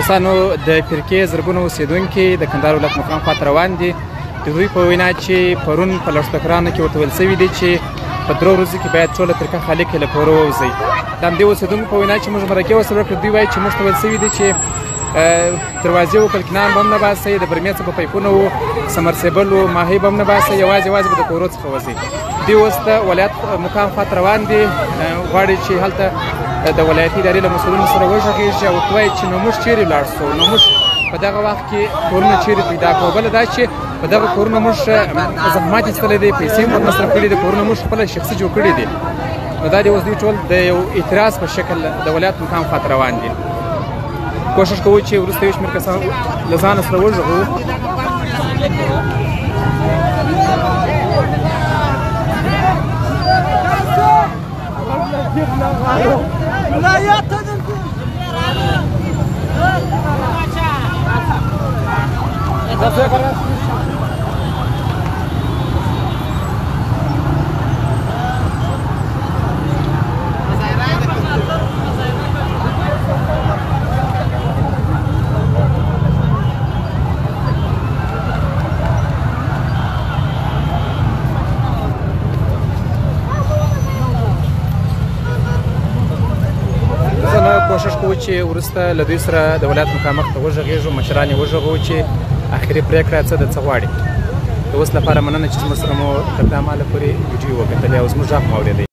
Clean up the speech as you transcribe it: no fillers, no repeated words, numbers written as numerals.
دوستانو، د فرقې زرګونو اوسېدونکي د کندهار ولایت مقام خواته روان دي. د دوی په وینا چې پرون په لښتکرانو کې ورته ویل سوي دي چې په 3 ورځو کې باید ټوله فرقه خالي کړي، له کوره ووځئ. د همدې اوسېدونکو په وینا چې موږ مرکې ورسره وکړې، دوی وایي چې موږ ته ویل سوي دي چې دروازې و کلکنان به هم نه باسئ، د برمې څخه به پایپونه وو، سمرسیبل وو، ماهي به هم نه باسئ، یوازې یوازې به د کورو څخه وځئ. دوی اوس د ولایت مقام خواته روان دي، غواړي چې هلته د ولایتي ادارې له مسؤلینو سره وغږېږي او ورته وایي چې نو موږ چیرې لاړ سو، نو موږ په دغه وخت کې کورونه چیرې پیدا کړو. بله دا چې په دغه کورونه موږ زحمت ایستلی دی، پیسې مو مصرف کړي دي، کورونه موږ خپله شخصي جوړ کړي دي. نو دا دی اوس دوی ټول د یو اعتراض په شکل د ولایت مقام خواته روان دي. کوشش کوو چې وروسته یو شمېر کسان له ځانه سره وغږوو. کوشش کوو چې وروسته له دوی سره د ولایت مقامخ ته وغږېږو، مشران یې وغږوو چې اخري پرېکړه څه ده، څه غواړي. د اوس لپاره مننه چې زموږ سره مو تر دا مهاله پورې ویډیو وکتلې او زموږ غږ مو اورېدی.